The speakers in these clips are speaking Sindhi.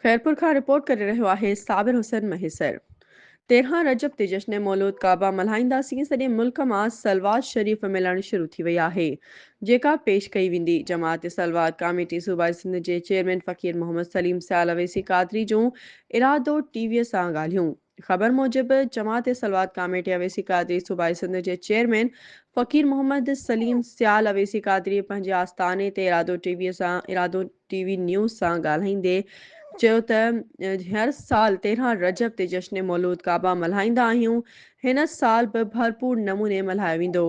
خيرپور کان رپورٽ ڪري رهيو آهي صابر حسين مهيسر. 13 رجب تي جشن مولود ڪعبه ملهائينداسين سڄي ملڪ مان صلوات شريف ملڻ شروع ٿي وئي آهي جيڪا پيش ڪئي ويندي جماعت صلوات ڪاميٽي صوبائي سنڌ جي چيئرمين فقير محمد سليم سيال اويسي قادري جون ارادو ٽي وي سان ڳالهيون. خبر موجب جماعت صلوات ڪاميٽي اويسي قادري صوبائي سنڌ جي چيئرمين فقير محمد سليم سيال اويسي قادري پنهنجي آستاني تي ارادو ٽي وي سان ارادو ٽي وي نيوز سان ڳالهائيندي چيو ته هر سال 13 رجب تي جشن مولود ڪعبه ملهائيندا آهيون هن سال به ڀرپور نموني ملهايو ويندو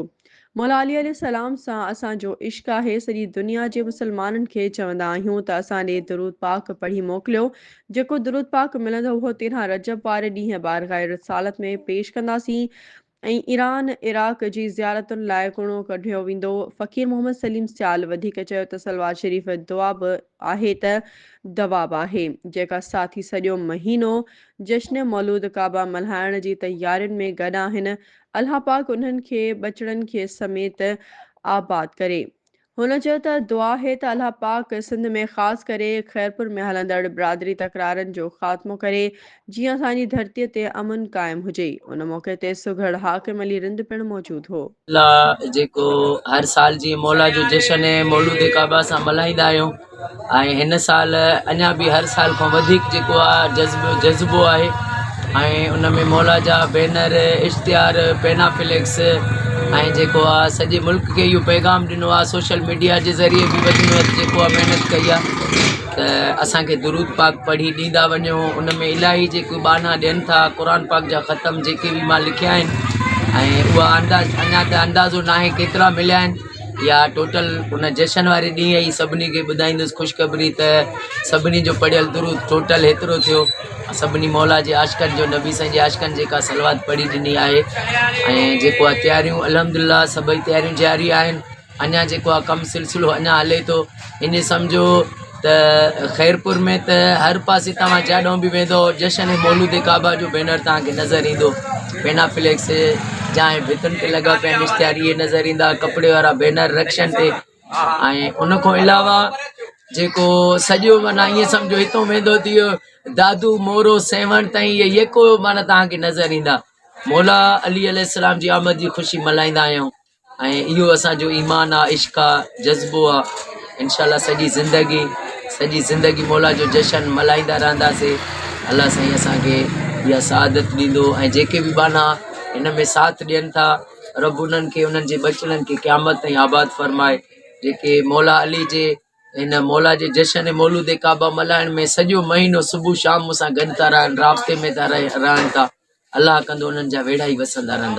مولا علي عليه السلام سان اسان جو عشق آهي، سڄي دنيا جي مسلمانن کي چوندا آهيون ته اسان ڏي درود پاڪ پڙهي موڪليو، جيڪو درود پاڪ ملندو اهو 13 رجب واري ڏينهن بارگاهه رسالت ۾ پيش ڪنداسين ۽ ايران عراق جي زيارتن لاء ڪڻو ڪڍيو ويندو. فقير محمد سليم سيال وڌيڪ چيو ته صلوات شريف دعا به آهي ته دوا به آهي، جيڪا ساٿي سڄو مهينو جشن مولود ڪعبه ملهائڻ جي تيارين ۾ گڏ آهن، الله پاڪ انهن کي ٻچڙن کي سميت آباد ڪري. هن چيو ته دعا آهي ته الله پاڪ سنڌ ۾ خاص ڪري خيرپور ۾ هلندڙ برادري تڪرارن جو خاتمو ڪري جيئن اسان جي ڌرتي تي امن قائم هجي. ان موقعي تي سگهڙ حاڪم علي رند پڻ موجود هو. الله جيڪو هر سال جيئن مولا جو جشن مولود ڪعبه سان ملهائيندا آهيون ۽ هن سال اڃا به هر سال کان وڌيڪ جيڪو آهي جذب جذبو آهي ۽ ان ۾ مولا جا بينر اشتهار پينافليڪس ۽ جيڪو آهي سڄي ملڪ کي اهو پيغام ڏنو آهي سوشل ميڊيا جي ذريعي به وڌ ۾ وڌ جيڪو آهي محنت ڪئي آهي ته اسانکي درود پاڪ پڙهي ڏيندا وڃو ان ۾ الاهي جيڪو ٻانها ڏين ٿا قرآن پاڪ جا ختم جيڪي به مان لکيا آهن ۽ اها انداز اڃا ته اندازو ناهي ڪيترا مليا آهن يا ٽوٽل ان جشن واري ڏينهن ئي سڀني کي ٻڌائيندس خوشخبري ته سڀني جو پڙهيل درود ٽوٽل هيترو ٿيو سڀني مولا جي عاشقن جو نبي سائين جي عاشقن جيڪا صلوات پڙهي ڏني آهي ۽ جيڪو آهي تياريون الحمد لله سڀئي تياريون جاري آهن اڃا جيڪو آهي ڪم سلسلو اڃا هلي ٿو ائين سمجهو ته خيرپور ۾ ته هر پاسي توهان جاڏو به ويندو جشن مولود ڪعبه جو بينر توهان کي نظر ايندو پينا فليڪس جا ڀتن تي لڳا پيا آهن اشتهار اهي نظر ايندا ڪپڙي وارا بينر رڪشن تي ۽ ان کان علاوه جيڪو سڄو معنيٰ ائين سمجهو هتو ويندو ٿي ويو دادو مورو سيوهڻ تائين اهي يڪو معنيٰ توهان کي نظر ايندا مولا علي عليه السلام جي آمد جي خوشي ملهائيندا آهيون ۽ اهو اسان جو ايمان آ عشق آ جذبو آ انشاء الله سڄي زندگي سڄي زندگي مولا جو جشن ملهائيندا رهنداسي الله سائين اسان کي اها سعادت ڏيندو ۽ جيڪي به ٻانها هن ۾ ساٿ ڏين ٿا رب انهن کي انهن جي ٻچڙن کي قيامت تائين آباد فرمائي جيڪي مولا علي جي هن مولا جي جشن مولود ڪعبه ملهائڻ ۾ سڄو مهينو صبح شام مون سان گڏ ٿا رهن رابطي ۾ ٿا رهن ٿا الله ڪندو انهن جا ويڙها ئي وسندا رهندا.